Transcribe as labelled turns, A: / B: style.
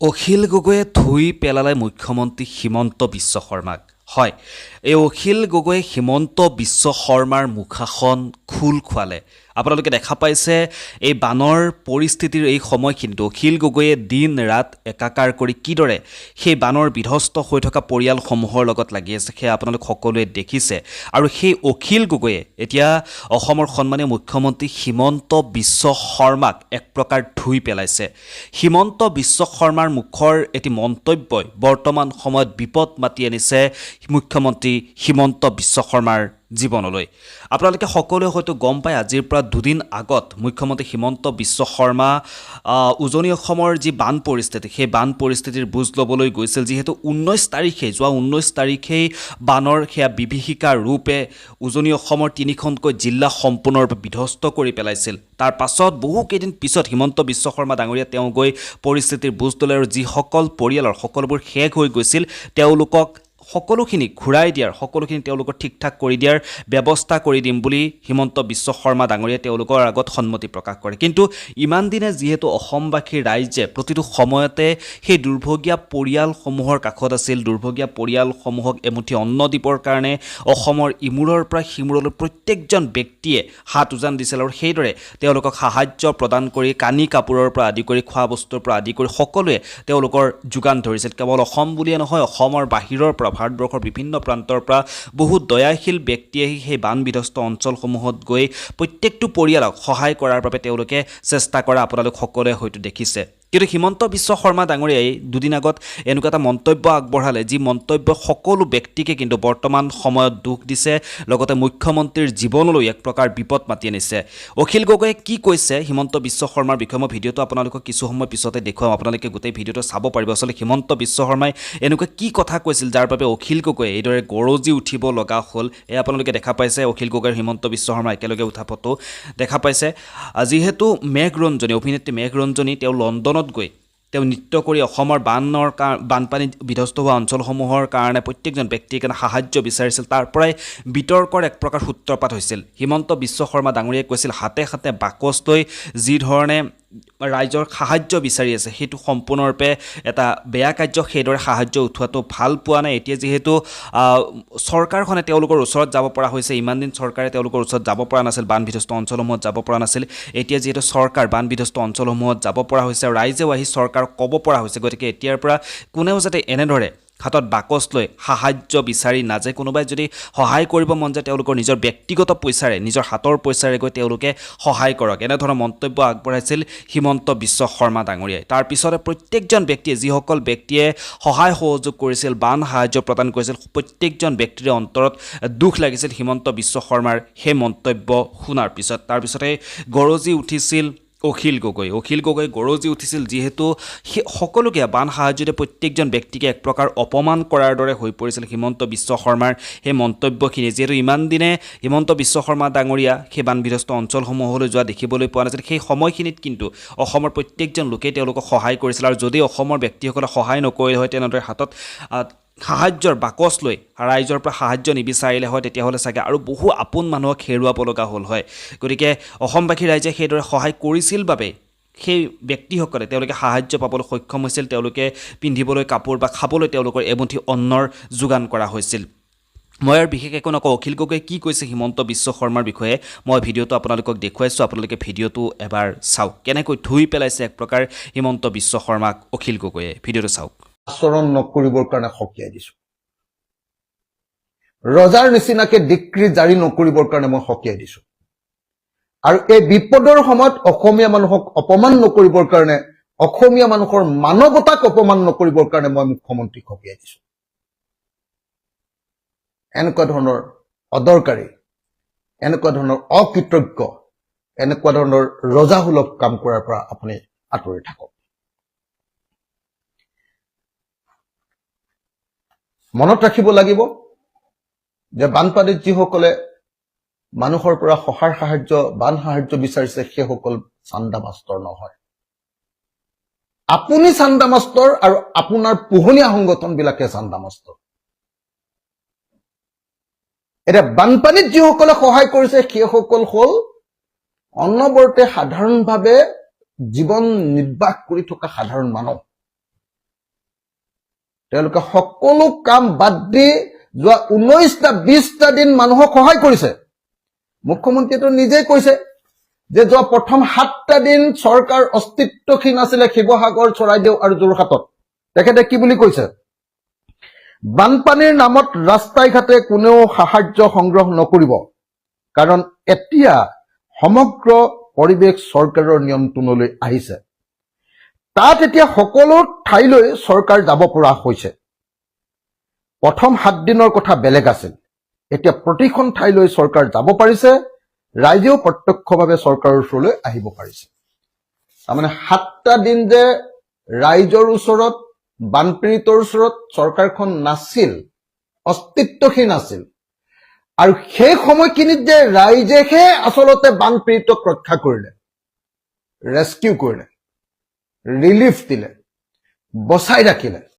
A: অখিল গগৈয়ে ধুই পেলালে মুখ্যমন্ত্ৰী হিমন্ত বিশ্ব শৰ্মাক। হয়, এই অখিল গগৈয়ে হিমন্ত বিশ্ব শৰ্মাৰ মুখাখন খোল খুৱালে। আপোনালোকে দেখা পাইছে এই বানৰ পৰিস্থিতিৰ এই সময়খিনিত অখিল গগৈয়ে দিন ৰাত একাকাৰ কৰি কিদৰে সেই বানৰ বিধ্বস্ত হৈ থকা পৰিয়ালসমূহৰ লগত লাগি আছে, সেয়া আপোনালোক সকলোৱে দেখিছে। আৰু সেই অখিল গগৈয়ে এতিয়া অসমৰ সন্মানীয় মুখ্যমন্ত্ৰী হিমন্ত বিশ্ব শৰ্মাক এক প্ৰকাৰ ধুই পেলাইছে। হিমন্ত বিশ্ব শৰ্মাৰ মুখৰ এটি মন্তব্যই বৰ্তমান সময়ত বিপদ মাতি আনিছে মুখ্যমন্ত্ৰী হিমন্ত বিশ্ব শৰ্মাৰ জীৱনলৈ। আপোনালোকে সকলোৱে হয়তো গম পায়, আজিৰ পৰা দুদিন আগত মুখ্যমন্ত্ৰী হিমন্ত বিশ্ব শৰ্মা উজনি অসমৰ যি বান পৰিস্থিতি, সেই বান পৰিস্থিতিৰ বুজ ল'বলৈ গৈছিল। যিহেতু 19 তাৰিখে, যোৱা 19 তাৰিখেই বানৰ সেয়া বিভীষিকা ৰূপে উজনি অসমৰ তিনিখনকৈ জিলা সম্পূৰ্ণৰূপে বিধ্বস্ত কৰি পেলাইছিল। তাৰ পাছত বহুকেইদিন পিছত হিমন্ত বিশ্ব শৰ্মা ডাঙৰীয়া তেওঁ গৈ পৰিস্থিতিৰ বুজ ল'লে আৰু যিসকল পৰিয়ালৰ সকলোবোৰ শেষ হৈ গৈছিল তেওঁলোকক সকলোখিনি ঘূৰাই দিয়াৰ, সকলোখিনি তেওঁলোকৰ ঠিক ঠাক কৰি দিয়াৰ ব্যৱস্থা কৰি দিম বুলি হিমন্ত বিশ্ব শৰ্মা ডাঙৰীয়াই তেওঁলোকৰ আগত সন্মতি প্ৰকাশ কৰে। কিন্তু ইমান দিনে যিহেতু অসমবাসী ৰাইজে প্ৰতিটো সময়তে সেই দুৰ্ভগীয়া পৰিয়ালসমূহৰ কাষত আছিল, দুৰ্ভগীয়া পৰিয়ালসমূহক এমুঠি অন্ন দিবৰ কাৰণে অসমৰ ইমূৰৰ পৰা সিমূৰলৈ প্ৰত্যেকজন ব্যক্তিয়ে হাত উজান দিছিল আৰু সেইদৰে তেওঁলোকক সাহায্য প্ৰদান কৰি কানি কাপোৰৰ পৰা আদি কৰি খোৱা বস্তুৰ পৰা আদি কৰি সকলোৱে তেওঁলোকৰ যোগান ধৰিছিল। কেৱল অসম বুলিয়ে নহয়, অসমৰ বাহিৰৰ পৰা, ভাৰতবৰ্ষৰ বিভিন্ন প্ৰান্তৰ পৰা বহু দয়াশীল ব্যক্তিয়ে আহি সেই বান বিধ্বস্ত অঞ্চলসমূহত গৈ প্ৰত্যেকটো পৰিয়ালক সহায় কৰাৰ বাবে তেওঁলোকে চেষ্টা কৰা আপোনালোক সকলোৱে হয়তো দেখিছে। কিন্তু হিমন্ত বিশ্ব শৰ্মা ডাঙৰীয়াই দুদিন আগত এনেকুৱা এটা মন্তব্য আগবঢ়ালে, যি মন্তব্য সকলো ব্যক্তিকে কিন্তু বৰ্তমান সময়ত দুখ দিছে, লগতে মুখ্যমন্ত্ৰীৰ জীৱনলৈ এক প্ৰকাৰ বিপদ মাতি আনিছে। অখিল গগৈয়ে কি কৈছে হিমন্ত বিশ্ব শৰ্মাৰ বিষয়ে মই ভিডিঅ'টো আপোনালোকক কিছু সময় পিছতে দেখুৱাম, আপোনালোকে গোটেই ভিডিঅ'টো চাব পাৰিব। আচলতে হিমন্ত বিশ্ব শৰ্মাই এনেকুৱা কি কথা কৈছিল যাৰ বাবে অখিল গগৈয়ে এইদৰে গৰজি উঠিব লগা হ'ল, এয়া আপোনালোকে দেখা পাইছে। অখিল গগৈ আৰু হিমন্ত বিশ্ব শৰ্মা একেলগে উঠা ফটো দেখা পাইছে। যিহেতু মেঘৰঞ্জনী, অভিনেত্ৰী মেঘৰঞ্জনী, তেওঁ লণ্ডনত গৈ তেওঁ নৃত্য কৰি অসমৰ বানৰ বানপানী বিধ্বস্ত হোৱা অঞ্চলসমূহৰ কাৰণে প্ৰত্যেকজন ব্যক্তিৰ কাৰণে সাহায্য বিচাৰিছিল, তাৰ পৰাই বিতৰ্কৰ এক প্ৰকাৰ সূত্ৰপাত হৈছিল। হিমন্ত বিশ্ব শৰ্মা ডাঙৰীয়াই কৈছিল, হাতে হাতে বাকচ লৈ যি ধৰণে ৰাইজৰ সাহায্য বিচাৰি আছে সেইটো সম্পূৰ্ণৰূপে এটা বেয়া কাৰ্য, সেইদৰে সাহায্য উঠোৱাটো ভাল পোৱা নাই। এতিয়া যিহেতু চৰকাৰখনে তেওঁলোকৰ ওচৰত যাব পৰা হৈছে, ইমান দিন চৰকাৰে তেওঁলোকৰ ওচৰত যাব পৰা নাছিল, বান বিধ্বস্ত অঞ্চলসমূহত যাব পৰা নাছিল, এতিয়া যিহেতু চৰকাৰ বান বিধ্বস্ত অঞ্চলসমূহত যাব পৰা হৈছে আৰু ৰাইজেও আহি চৰকাৰক ক'ব পৰা হৈছে, গতিকে এতিয়াৰ পৰা কোনেও যাতে এনেদৰে হাতত বাকচ লৈ সাহায্য বিচাৰি নাযায়। কোনোবাই যদি সহায় কৰিব মন যায় তেওঁলোকৰ নিজৰ ব্যক্তিগত পইচাৰে, নিজৰ হাতৰ পইচাৰে গৈ তেওঁলোকে সহায় কৰক, এনেধৰণৰ মন্তব্য আগবঢ়াইছিল হিমন্ত বিশ্ব শৰ্মা ডাঙৰীয়াই। তাৰপিছতে প্ৰত্যেকজন ব্যক্তিয়ে, যিসকল ব্যক্তিয়ে সহায় সহযোগ কৰিছিল, বান সাহায্য প্ৰদান কৰিছিল, প্ৰত্যেকজন ব্যক্তিৰে অন্তৰত দুখ লাগিছিল হিমন্ত বিশ্ব শৰ্মাৰ সেই মন্তব্য শুনাৰ পিছত। তাৰপিছতে গৰজি উঠিছিল অখিল গগৈ। অখিল গগৈ গৰজি উঠিছিল যিহেতু সেই সকলোকে বান সাহায্যতে প্ৰত্যেকজন ব্যক্তিকে এক প্ৰকাৰ অপমান কৰাৰ দৰে হৈ পৰিছিল হিমন্ত বিশ্ব শৰ্মাৰ সেই মন্তব্যখিনি। যিহেতু ইমান দিনে হিমন্ত বিশ্ব শৰ্মা ডাঙৰীয়া সেই বান বিধ্বস্ত অঞ্চলসমূহলৈ যোৱা দেখিবলৈ পোৱা নাছিল, সেই সময়খিনিত কিন্তু অসমৰ প্ৰত্যেকজন লোকেই তেওঁলোকক সহায় কৰিছিল। আৰু যদি অসমৰ ব্যক্তিসকলে সহায় নকৰিলে হয়, তেনেদৰে হাতত সাহায্যৰ বাকচ লৈ ৰাইজৰ পৰা সাহায্য নিবিচাৰিলে হয়, তেতিয়াহ'লে চাগে আৰু বহু আপোন মানুহক হেৰুৱাব লগা হ'ল হয়। গতিকে অসমবাসী ৰাইজে সেইদৰে সহায় কৰিছিল বাবে সেই ব্যক্তিসকলে তেওঁলোকে সাহায্য পাবলৈ সক্ষম হৈছিল, তেওঁলোকে পিন্ধিবলৈ কাপোৰ বা খাবলৈ তেওঁলোকৰ এমুঠি অন্নৰ যোগান কৰা হৈছিল। মই আৰু বিশেষ একো নকওঁ, অখিল গগৈয়ে কি কৈছে হিমন্ত বিশ্ব শৰ্মাৰ বিষয়ে মই ভিডিঅ'টো আপোনালোকক দেখুৱাইছোঁ, আপোনালোকে ভিডিঅ'টো এবাৰ চাওক কেনেকৈ ধুই পেলাইছে এক প্ৰকাৰ হিমন্ত বিশ্ব শৰ্মাক অখিল গগৈয়ে। ভিডিঅ'টো চাওক।
B: আচৰণ নকৰিবৰ কাৰণে সকীয়াই দিছো, ৰজাৰ নিচিনাকে ডিক্ৰী জাৰি নকৰিবৰ কাৰণে মই সকীয়াই দিছো, আৰু এই বিপদৰ সময়ত অসমীয়া মানুহক অপমান নকৰিবৰ কাৰণে, অসমীয়া মানুহৰ মানৱতাক অপমান নকৰিবৰ কাৰণে মই মুখ্যমন্ত্ৰীক সকীয়াই দিছো। এনেকুৱা ধৰণৰ অদৰকাৰী, এনেকুৱা ধৰণৰ অকৃতজ্ঞ, এনেকুৱা ধৰণৰ ৰজাসুলভ কাম কৰাৰ পৰা আপুনি আঁতৰি থাকক। মনত ৰাখিব লাগিব যে বানপানীত যিসকলে মানুহৰ পৰা সহায় সাহায্য, বান সাহায্য বিচাৰিছে, সেইসকল চান্দা মাষ্টৰ নহয়। আপুনি চান্দা মাষ্টৰ আৰু আপোনাৰ পোহনীয়া সংগঠনবিলাকে চান্দা মাষ্টৰ। এতিয়া বানপানীত যিসকলে সহায় কৰিছে সেইসকল হ'ল অনবৰতে সাধাৰণভাৱে জীৱন নিৰ্বাহ কৰি থকা সাধাৰণ মানুহ। তেওঁলোকে সকলো কাম বাদ দি যোৱা 19টা 20টা দিন মানুহক সহায় কৰিছে। মুখ্যমন্ত্ৰীয়েতো নিজেই কৈছে যে যোৱা প্ৰথম 7টা দিন চৰকাৰ অস্তিত্বহীন আছিলে শিৱসাগৰ, চৰাইদেউ আৰু যোৰহাটত। তেখেতে কি বুলি কৈছে? বানপানীৰ নামত ৰাস্তাই ঘাটে কোনেও সাহায্য সংগ্ৰহ নকৰিব, কাৰণ এতিয়া সমগ্ৰ পৰিৱেশ চৰকাৰৰ নিয়ন্ত্ৰণলৈ আহিছে। তাত এতিয়া সকলো ঠাইলৈ চৰকাৰ যাব পৰা হৈছে। প্ৰথম 7 দিনৰ কথা বেলেগ আছিল। এতিয়া প্ৰতিখন ঠাইলৈ চৰকাৰ যাব পাৰিছে, ৰাইজেও প্ৰত্যক্ষভাৱে চৰকাৰৰ ওচৰলৈ আহিব পাৰিছে। তাৰমানে 7টা দিন যে ৰাইজৰ ওচৰত, বানপীড়িতৰ ওচৰত চৰকাৰখন নাছিল, অস্তিত্বহীন আছিল আৰু সেই সময়খিনিত যে ৰাইজেহে আচলতে বানপীড়িতক ৰক্ষা কৰিলে, ৰেস্কিউ কৰিলে, ৰিলিফ দিলে, বচাই ৰাখিলে।